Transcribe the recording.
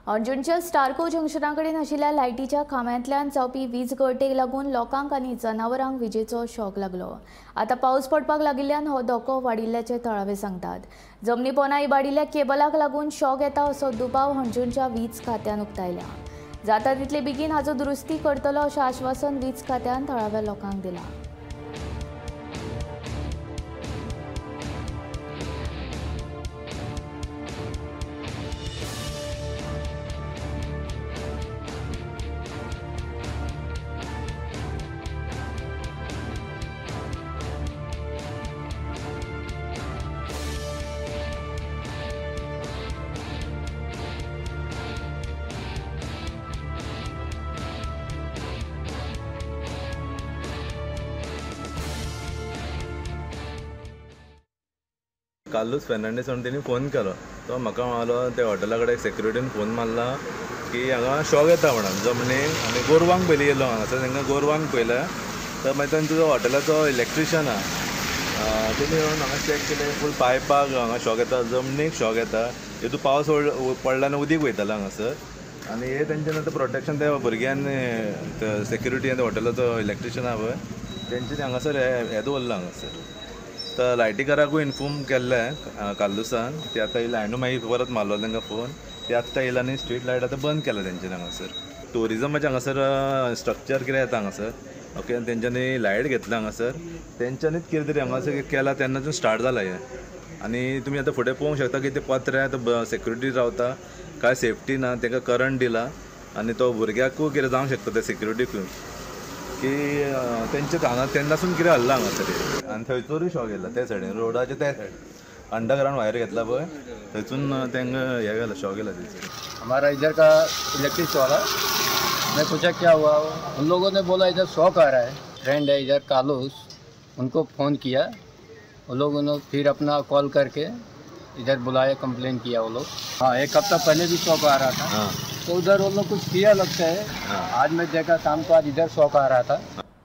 अंजुणच्या स्टारको जंक्शना कडेन आशिल्ल्या लायटीच्या खांब्यांतल्यान जावपी वीज गळटेक लागून लोकांक आनी जनावरांक विजेचो शॉक लागलो. आतां पावस पडपाक लागिल्ल्यान हो धोको वाडिल्ल्याचे थळावे सांगतात. जमनी पोना इबाडिल्ल्या केबलाक लागून शॉक येता असो दुबाव हणजूणच्या वीज खात्यान उक्तायला. जाता तितले बेगीन हाचो दुरुस्ती करतलो अशें आश्वासन वीज खात्यान थळाव्या लोकांक दिलां. कार्लूस फेर्नांडीस म्हणून तेणी फोन केलो. तो म्हाका म्हणलो ते हॉटेला कडेन सेक्युरिटीन फोन मारला की हांगा शॉक येता म्हणून जमनीक आनी गोरवांक पयलीं येयलो हांगासर तांकां गोरवांक पयलें तर मागीर तांचो जो हॉटेलाचो इलेक्ट्रिशियन आहा तेणी येवन हांगा चॅक केलें. फूल पायपाक हांगा शॉक येता, जमनीक शॉक येता. हितून पावस पडला आनी उदीक वयतालें हांगासर आनी हे तेंच्यान आतां प्रोटेक्शन त्या भुरग्यांनी सेक्युरिटी आनी हॉटेलाचो इलेक्ट्रिशियन आहा पळय तेंच्यांनी हांगासर हें दवरलां हांगासर. तर लायटीकाराकूय इन्फॉर्म केल्लें कार्लुसान, ते आतां येयले हांवें मागीर परत मारलो तांकां फोन, ते आत्तां येयला आनी स्ट्रीट लायट आतां बंद केला तेंच्यांनी हांगासर. ट्युरिजमाचें हांगासर स्ट्रक्चर कितें येता हांगासर ओके, तेंच्यांनी लायट घेतला हांगासर, तेंच्यांनीच कितें तरी हांगासर केलां तेन्नाच्यान स्टार्ट जाला हें. आनी तुमी आतां फुडें पळोवंक शकता की ते पत्रे आतां सेक्युरिटी रावता, कांय सेफ्टी ना, तांकां करंट दिला आनी तो भुरग्याकूय कितें जावंक शकता त्या सेक्युरिटीकूय की तेंचे हांगा तेन्नासून कितें हल्ला हांगासर. आनी थंयसरूय शॉक येयला त्या सायडीन रोडाच्या त्या सायडीन अंडरग्रावंड वायर घेतला पळय थंयसून तांकां हें गेला शॉक येयला थंयसर. हमारा इधर का इलेक्ट्रिक वाला, मैं पूछा क्या हुआ, उन लोगों ने बोला इधर शॉक आ रहा है. फ्रेंड है इधर कार्लूस, उनको फ़ोन किया, उन लोगों ने फिर अपना कॉल करके इधर बुलाया, कंप्लेन किया वो लोग. हाँ, एक हफ्ता पहले भी शॉक आ रहा था. हाँ। तो उधर वो लोग कुछ किया लगता है. हाँ। आज मैं देखा शाम को, आज इधर शॉक आ रहा था.